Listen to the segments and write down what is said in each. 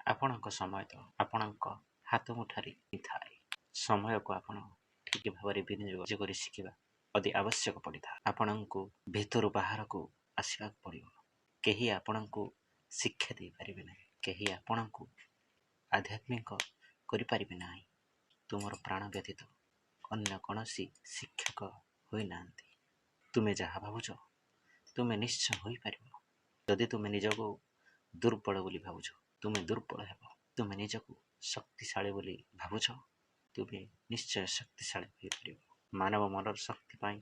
ଆପଣଙ୍କ ସମୟ ତ ଆପଣଙ୍କ ହାତ ମୁଠାରେ ହିଁ ଥାଏ। ସମୟକୁ ଆପଣ ଠିକ୍ ଭାବରେ ବିନିଯୋଗ କରି ଶିଖିବା ଅତି ଆବଶ୍ୟକ ପଡ଼ିଥାଏ। ଆପଣଙ୍କୁ ଭିତରୁ ବାହାରକୁ ଆସିବାକୁ ପଡ଼ିବ। କେହି ଆପଣଙ୍କୁ ଶିକ୍ଷା ଦେଇପାରିବେ ନାହିଁ। କେହି ଆପଣଙ୍କୁ ଆଧ୍ୟାତ୍ମିକ କରିପାରିବେ ନାହିଁ। ତୁମର ପ୍ରାଣ ବ୍ୟତୀତ ଅନ୍ୟ କୌଣସି ଶିକ୍ଷକ ହୋଇନାହାନ୍ତି। ତୁମେ ଯାହା ଭାବୁଛ, ତୁମେ ନିଶ୍ଚୟ ହୋଇପାରିବ। ଯଦି ତୁମେ ନିଜକୁ ଦୁର୍ବଳ ବୋଲି ଭାବୁଛ, ତୁମେ ଦୁର୍ବଳ ହେବ। ତୁମେ ନିଜକୁ ଶକ୍ତିଶାଳୀ ବୋଲି ଭାବୁଛ, ତୁମେ ନିଶ୍ଚୟ ଶକ୍ତିଶାଳୀ ହୋଇପାରିବ। ମାନବ ମନର ଶକ୍ତି ପାଇଁ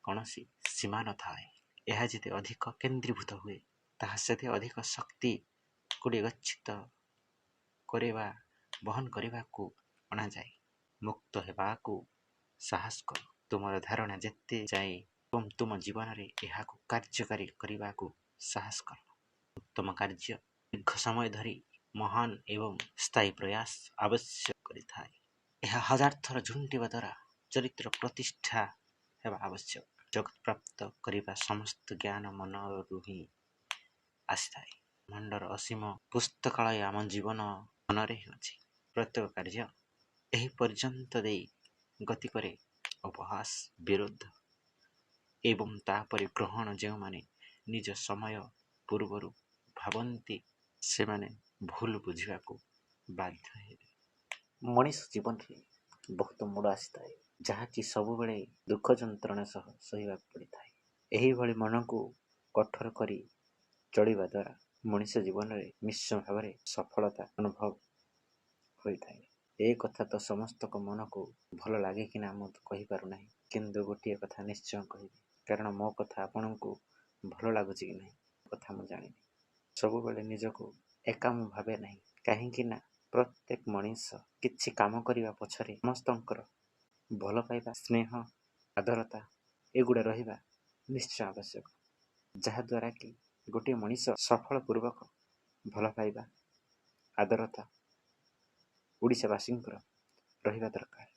କୌଣସି ସୀମା ନଥାଏ। ଏହା ଯେତେ ଅଧିକ କେନ୍ଦ୍ରୀଭୂତ ହୁଏ, ତାହା ସେତେ ଅଧିକ ଶକ୍ତି ଗୁଡ଼ିଏ ଗଚ୍ଛିତ କରିବା ବହନ କରିବାକୁ ଅଣାଯାଏ। ମୁକ୍ତ ହେବାକୁ ସାହସ କର। ତୁମର ଧାରଣା ଯେତେ ଯାଏ ଏବଂ ତୁମ ଜୀବନରେ ଏହାକୁ କାର୍ଯ୍ୟକାରୀ କରିବାକୁ ସାହସ କର। ଉତ୍ତମ କାର୍ଯ୍ୟ ଦୀର୍ଘ ସମୟ ଧରି ମହାନ ଏବଂ ସ୍ଥାୟୀ ପ୍ରୟାସ ଆବଶ୍ୟକ କରିଥାଏ। ଏହା ହଜାର ଥର ଝୁଣ୍ଟିବା ଦ୍ୱାରା ଚରିତ୍ର ପ୍ରତିଷ୍ଠା ହେବା ଆବଶ୍ୟକ। ଜଗତ ପ୍ରାପ୍ତ କରିବା ସମସ୍ତ ଜ୍ଞାନ ମନରୁ ହିଁ ଆସିଥାଏ। ବ୍ରହ୍ମାଣ୍ଡର ଅସୀମ ପୁସ୍ତକାଳୟ ଆମ ଜୀବନ ମନରେ ହିଁ ଅଛି। ପ୍ରତ୍ୟେକ କାର୍ଯ୍ୟ ଏହି ପର୍ଯ୍ୟନ୍ତ ଦେଇ ଗତି କରେ: ଉପହାସ, ବିରୋଧ ଏବଂ ତା'ପରେ ଗ୍ରହଣ। ଯେଉଁମାନେ ନିଜ ସମୟ ପୂର୍ବରୁ ଭାବନ୍ତି, ସେମାନେ ଭୁଲ ବୁଝିବାକୁ ବାଧ୍ୟ ହେବେ। ମଣିଷ ଜୀବନରେ ବହୁତ ମୋଡ଼ ଆସିଥାଏ, ଯାହାକି ସବୁବେଳେ ଦୁଃଖ ଯନ୍ତ୍ରଣା ସହ ସହିବାକୁ ପଡ଼ିଥାଏ। ଏହିଭଳି ମନକୁ କଠୋର କରି ଚଳିବା ଦ୍ୱାରା ମଣିଷ ଜୀବନରେ ନିଶ୍ଚୟ ଭାବରେ ସଫଳତା ଅନୁଭବ ହୋଇଥାଏ। ଏ କଥା ତ ସମସ୍ତଙ୍କ ମନକୁ ଭଲ ଲାଗେ କି ନା ମୁଁ ତ କହିପାରୁନାହିଁ, କିନ୍ତୁ ଗୋଟିଏ କଥା ନିଶ୍ଚୟ କହିବି, କାରଣ ମୋ କଥା ଆପଣଙ୍କୁ ଭଲ ଲାଗୁଛି କି ନାହିଁ କଥା ମୁଁ ଜାଣିନି। ସବୁବେଳେ ନିଜକୁ ଏକା ମୁଁ ଭାବେ ନାହିଁ, କାହିଁକି ନା ପ୍ରତ୍ୟେକ ମଣିଷ କିଛି କାମ କରିବା ପଛରେ ସମସ୍ତଙ୍କର ଭଲ ପାଇବା, ସ୍ନେହ, ଆଦରତା ଏଗୁଡ଼ା ରହିବା ନିଶ୍ଚୟ ଆବଶ୍ୟକ, ଯାହାଦ୍ୱାରା କି ଗୋଟିଏ ମଣିଷ ସଫଳ ପୂର୍ବକ ଭଲ ପାଇବା, ଆଦରତା ଓଡ଼ିଶାବାସୀଙ୍କର ରହିବା ଦରକାର।